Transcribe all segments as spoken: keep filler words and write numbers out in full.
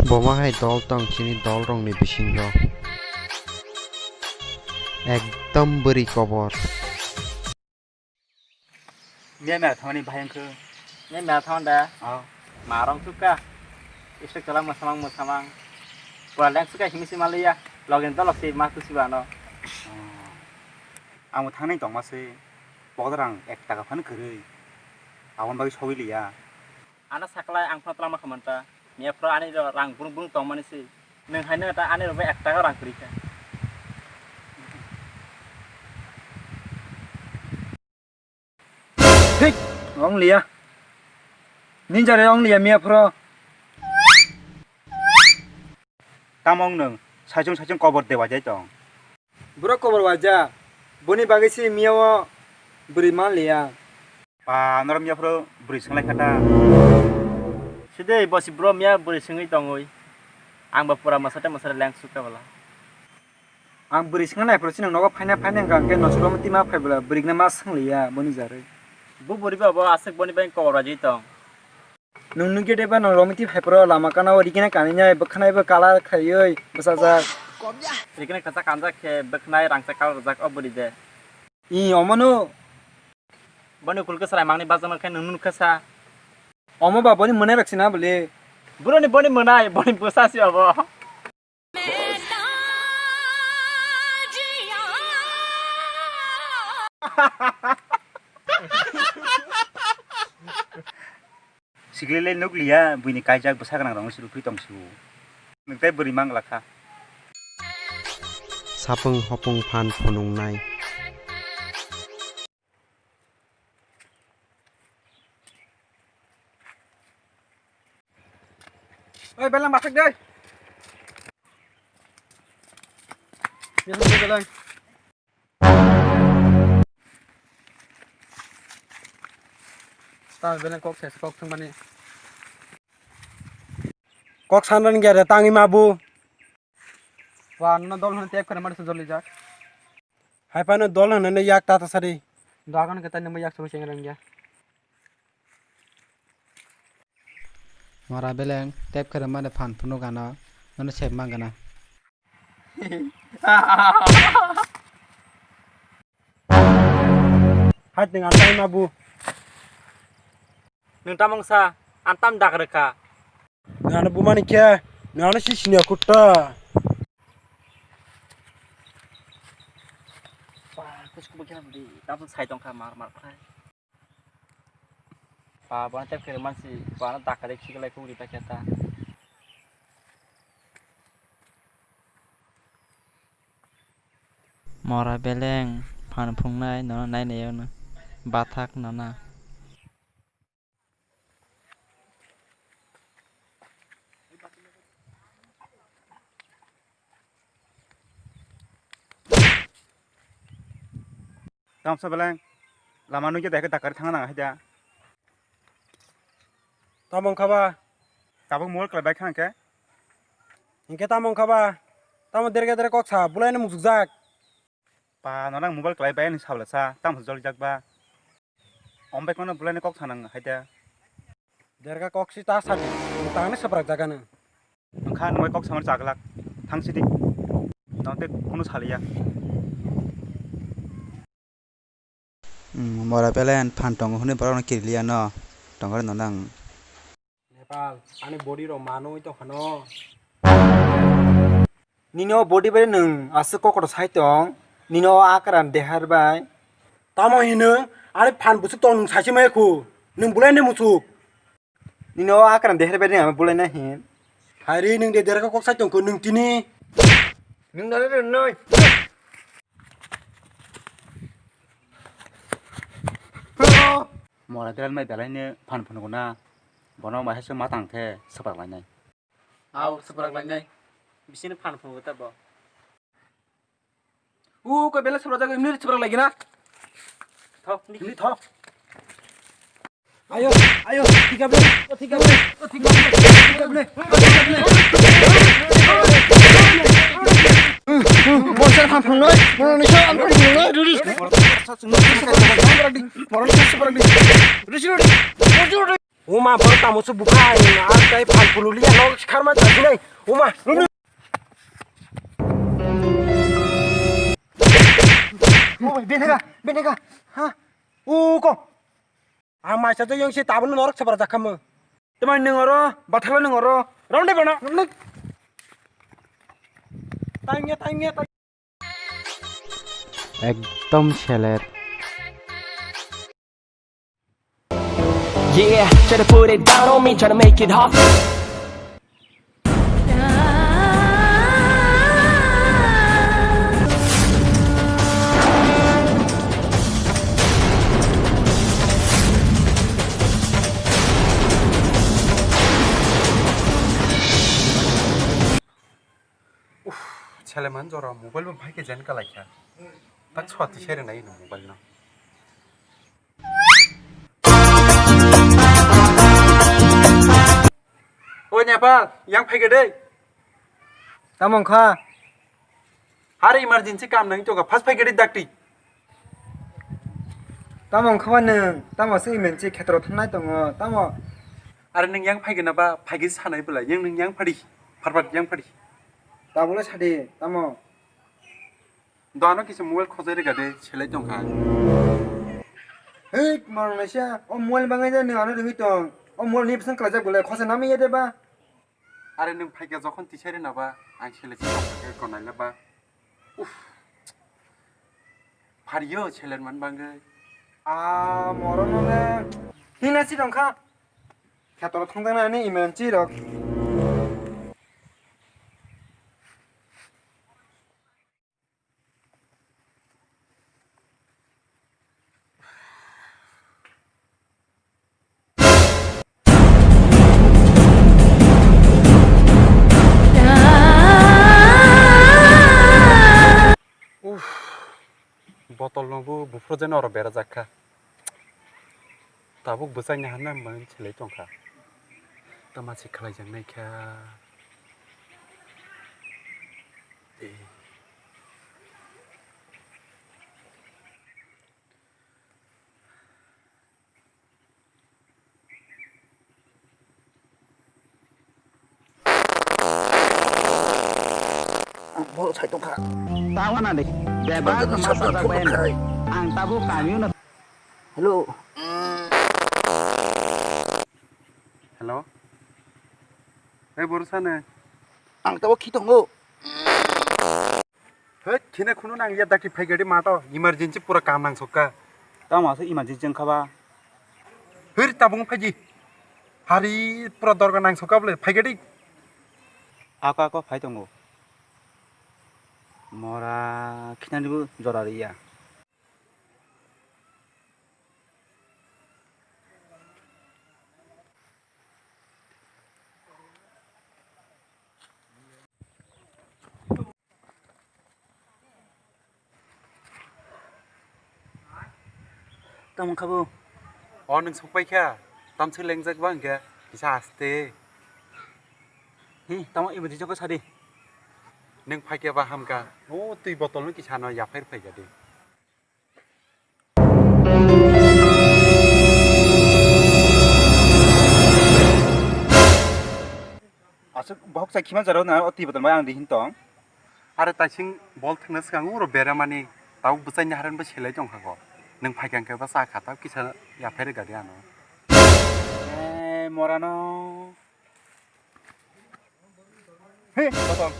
Boma hai dol tong chini dol rokni bisingo. Ekdom bwrwi kobor. Miya miya thangmani bahai wngkhe. Miya miya thang da. Oh. Ma rong suka. Istok chala mwsamang mwsamang. Pura leng suka himi si maliya. Login to loksi ma kusi bano. Oh. Ang thangnai tongma se. Pokodarang ek taka phano kwrwi. Aboni bagwi sogwi liya. Ano saklai ang phano twlangma khamanta. Miya phro ani ro rang burung burung tongmani si. Nwng haino ta ani rokbai ek taka rang kwrwi kha. Thik, ong liya. Ninja re ong liya miya phro. Tamo ong nwng, saichung saichung kobor de wajai tong. Bro kobor waja, boni bagwi si miya o bwrwi man liya. Pa, norok miya phro bwrwi swnglai kha ta. Sidei bosi bro miya bwrwi swngwi tongwi. Ang bo pura mwsate mwsate leng sukha bwla. Ang bwrwi swngna nai phuru chini nogo phaina phaina hwnkha hwnkhe nosoromo tima phai bwla bwrwikno ma swngliya boni jarwi. Bo bwrwi ba bo aswk boni bai kobor rajwi tong. Nwng nugwi de ba norok miti phai phuru lama kana o rikina kanwi nai bwkhanai bo kala khaiwi bwsajak. Rikina kwchak kanjak khe bwkhanai rangchak kala rwjak o bwrwi de. I omono. Boni kulke sarai mangni bajakno khe nwng nukha sa. Omo ba boni mwnai rok sina bwle. Buroni boni mwnai boni bwsa si obo. Siklele nukliya, buini kaijak bwsa gwnang rokno se rwphri tong su. Nwng tei bwrwi mangla kha. Sapung hopung phan phunuknai. Oi, belang bathak dei. Belang, belang. Ta belang kok ses, kok thangmani. Kok sanran gere tangi mabu. Wa, no dol hwn tep kare mari joli jak. Hai phano dol hwn ne yak ta ta sari. Dogan ke tani mo yak suru cheng rang ya. Mora beleng tep kare mane phan phunu gana, mane sep ma gana. Hai teng antai mabu. Nwng tamung sa, ang tam dak rwkha. Nwng ano bumani khe, nwng ano si sini kutta. Ba, kuch kubo khe na budi, tabuk sai tongkha mar mar khai. Ba, bana tep khe mansi, bana dak kare khiklai kugri ta khe ta. Mora beleng phan phungnai nono nainai ono bathak nana. Tamsa beleng lama nugya dai khe dakari thangna nang hai da. Tamo wngkha ba? Tabuk mobile kwlai bai kha hwnkhe? Hinkhe tamo wngkha ba? Tamo derga derga kok sa, bulaino muchukjak. Pa, nono ang mobile kwlai bai ani sabla sa, tamo jolijak ba? Om bai kono bulaino kok sa nang hai da. Derga kok si ta sadi, tangni sabrak jagano. Wngkha nwng bai kok samar chaglak, thang sidi. Nono tei kunu saliya. Hmm, mora beleng phan tongo hwnwi borokno kiriliya no, tongkhe nono ang. Nepal, ani body rok manwi tongkha no. Nini o body bai nwng aswk kokoto sai tong, nini o akran dehar bai. Tamo hino, ani phan bwswk tong nwng saisi maya khu, nwng bulaini muchuk. Nini o akran dehar bai nwng ama bulaina hin. Hairi nwng de derka kok sai tongkho nwng tini. Nwng dole de noi. Mora delal mai belai ne phan phunukna. Bono mai se matang khe swprak lainai. Au swprak lainai. Bisini phan phunuk ta bo. U ko bela sabra jago imni sabra lagi na. Tho, imni tho. Ayo, ayo, tiga beli, tiga beli, tiga beli, tiga beli. Bonsai ham phang noi, mono nisa ham phang noi, dudis. Mono nisa sabra di, mono nisa sabra di. Dudis, dudis. Uma, bang tamo se buka hai, ang tai phan pulu liya, no, sikharma ta sinai. Uma. Oi, benega, benega. Ha? U ko. Ang maisa to yang si tabun norok sebar jakhamu. Temai nung oro, bathalo nung oro. Ronde bana. Tangya, tangya, tangya. Ekdom selet. Yeah, try to put it down on me, try to make it hard. Uff, seleman jora mobile bo bhai khe jen kalaikha. Tak swa tisai rwnai no mobile no. Oi Nepal, yang phai khe dei. Tamo wngkha? Hari emergency kam nang toka, fast phai khe dei dakti. Tamo wngkha ba nwng, tamo se emergency khetro thangnai tongo, tamo? Are nwng yang phai khe na ba, phai khe sanai bwlai, yang nwng yang phadi, pharpat yang phadi. Tabukle sadi, tamo? Doano kisa mobile khojai rega de, selai tongkha. Hei, manang naisa, o mobile bangai de nwng ano ringwi tong. O mobile ni bwswng kwlaijak bwlai, khosa namwi ya de ba? Are nwng phaikha jokhon tisai rwna ba, ang selai se tongkha khe konai le ba. Uff. Phariyo selai man bangwi. Ah, moro no le. Hina si tongkha. Khetoro thangjaknai ani emergency rok. Uff, botol no bo buphuru jani oro berajak kha. Tabuk bwsai ni hwnna mani selai tongkha. Tama se khlai jak nai kha. Ang borok sai tongkha. Tao na de. Bebak ma sajak bai. Ang tabuk kamio na. Hello. Hello. Hey, borok sane. Ang tabuk khi tongo. Hei, khina khunu nang ya dakti phai gadi mato, emergency pura kam nang sokka. Tamo asa emergency wngkha ba? Hei, tabung phaji. Hari pura dorga nang sokka bole, phai gadi. Ako, ako, phai tongo. Mora khinani bo jora riya. Tamo wngkha bo? O, nwng sokpai kha? Tamswk lengjak ba hwnkhe kisa aste. Hi, tamo emergency khe sadi. Nwng phai khe ba hamkha. O, twi botol no kisa no yaphai phai kha di. Aswk bohok chai khima jaro na o twi botol bai ang di hin tong. Are taising bol thwngna swkang uro beramani tabuk bwsai ni haren bo selai tongkha go. Nwng phaikha hwnkhe ba cha kha tabuk kisa yaphai rwgadi ano. Eh, morano. He, botol.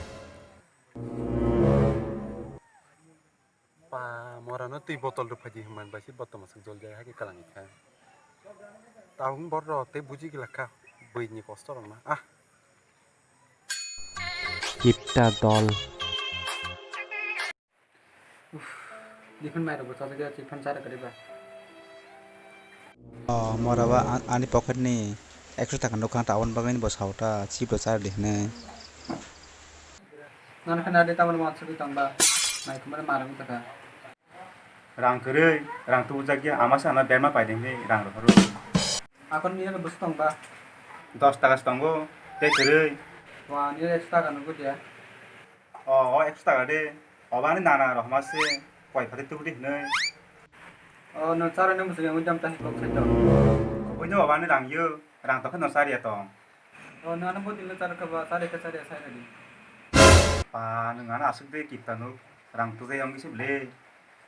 Pa, morano twi botol rwphai di hwnmani bai se botol mwswk jol jai hai khe kwlangwi kha. Tabuk borok tei buji glak kha bwini kosto rokno. Ah. Kipta dol. Uff, diphun mairok bo chajak ya, diphun chara kwrwi ba. Oh, mora ba a-, ani pocket ni ekso taka nukha ta, aboni bagwi bo sao ta, chip rw char di hwnwi. Nang khe nadi tamoni wansugwi tong ba, mai khumani marang taka. Rang kwrwi, rang tubujakya, ama se ano berma paideng hwnwi rang rohoro. Akon ni busu tong ba? Dos taka se tongo, tei kwrwi. Wa, ni ekso taka nugwi dia. O, o ekso taka de. Obo ani nana rohma se, koi phati tubudi hwnwi. O, no chara ni musugi wngwi dam tahi kok sai tong. Obo ni obo ani rang yo. Rang tokhe no chariya tong. O, nwng ano bo dilo char kha ba, chari kha chariya sai radi. Pa, nwng ano aswk de kipta nuk. Rang tujai wng se ble.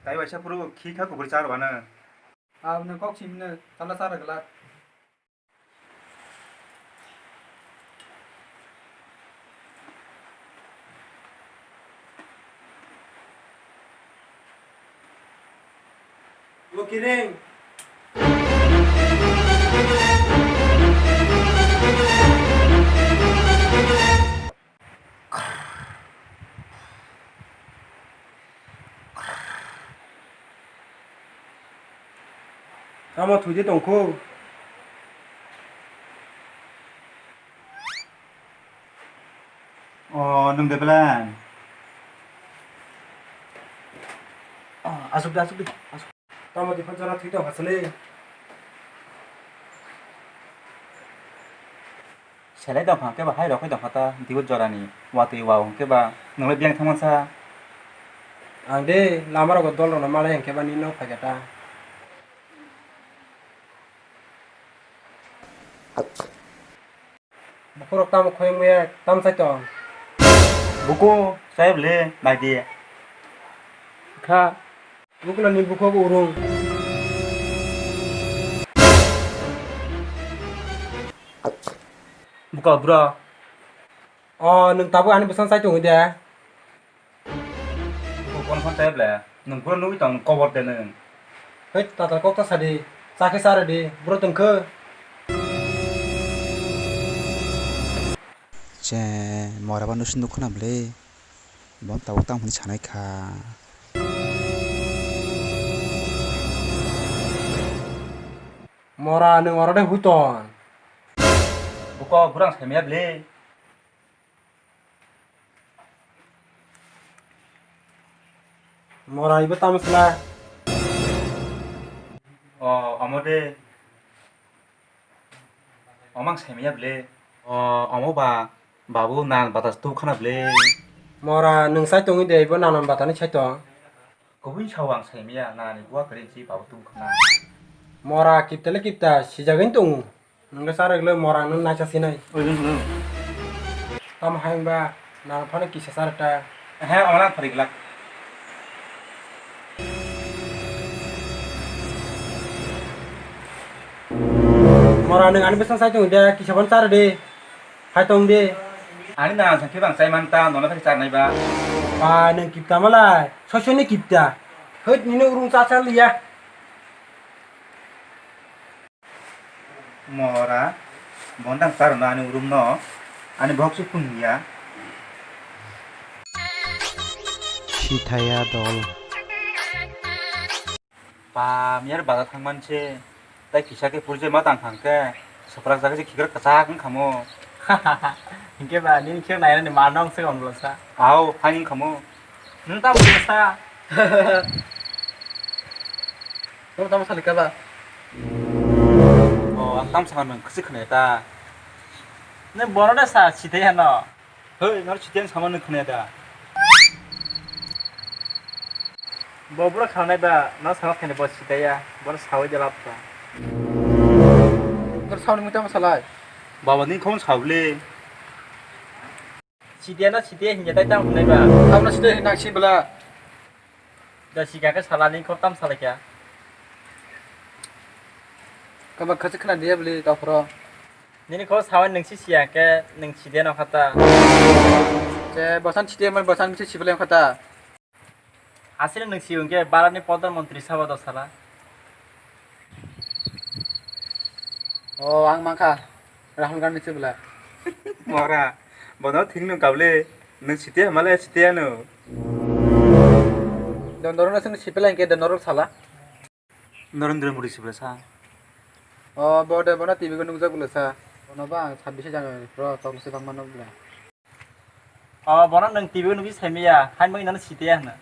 Tai waisa phuru khi kha kubur char wano. A, nwng kok sim no, chala char glak. Bo kiring. Tamo thwide tongkhu. O, nwng de belai. O, asuk de, asuk de, asuk. Tamo di phai jora thwi tongkha sili. Selai tongkha hwnkhe ba hai rok khai tongkha ta dibo jorani watwi wao hwnkhe ba nwng le biyang thangmansa. Ang de lama rogo dol rokno malai hwnkhe ba nini nok phaikha ta. Bukhurok tamo khoyang maya tam sai tong. Buku sai bwle nai di. Kha. Bukulani bukhuk urung. Buka bura. O, nwng tabuk ani bwsang sai tongo de. Buka kon phone sai ble. Nwng bura nugwi tong kobor de nwng. Hei, tatal kok ta sadi. Chakhe chara di. Bura tongkhe. Che, mora ba nusu nukhuna ble. Bo tabuk tamo hwnwi sanai kha. Mora, nwng oro de hui tong. Buko, burang saimaya ble. Mora, ibo tamo sla. O, omo de. Omang saimaya ble. O, omo ba, babu nan batas tu khana ble. Mora, nwng sai tongwi de, ibo nanan batani sai tong. Kubui sao ang saimaya, nani bua kering si babu tu khana. Mora, kipta le kipta, sijagin tongo. Nwng le sarek le mora, nwng naisa sinai. Oi, nwng, nwng. Tamo hai wngba, nang phano kisa sarek ta. He, omo lang phari glak. Mora nwng ani bwsang sai tong de, kisa phano char de. Hai tong de. Ani na sa khe bang sai man ta, nono khe char nai ba. Ba nwng kipta malai, sosoni kipta. Hoi nini urung cha cha liya. Mora, bondang char no ani urung no, ani box phung ya. Sithaya dol. Pam yar baga thang man se, tai kisa khe purje ma tang thang khe, saprak jaga se khikrok kachak wng khamo. Hinkhe ba, nini khek nainani ma nong se onlo sa. Au, hai wng khamo. Nwng tamo sa. Nwng tamo sali kala. O, ang tam sa nwng khasi khne ta. Nwng boro da sa, site ya no. Hoi, nor site ang sama nwng khne da. Bo bro khanai ba, no sama khne bo site ya. Boro sawi da lap ta. Nor sawi nwng tamo salai. Baba ni khon sawle. Sitiya na sitiya hinya tai tam hunai ba. Tam na sitiya hinang si bela. Da si kaka salani khor tam salakya. Kaba khasi khna diya beli tokro. Nini khor sawan nung si siya ke nung sitiya no khata. Se bosan sitiya man bosan si sibele khata. Aswk nwng si hwnkhe Bharatni Pradhan Mantri sabo do sala. O, ang mankha Rahul Gandhi se bwla. Mora, bono thik nwng kable, nwng site hamale site ano. Don dorong nwng sipela hwnkhe don dorong sala. Narendra Modi se bwla sa. O, bo de bono T V ko nukjak bwla sa. Bono ba ang sabbish January pro toklo se bangma nukbwla. O, bono nwng T V o nugwi saimaya, haino ino siteya hwno.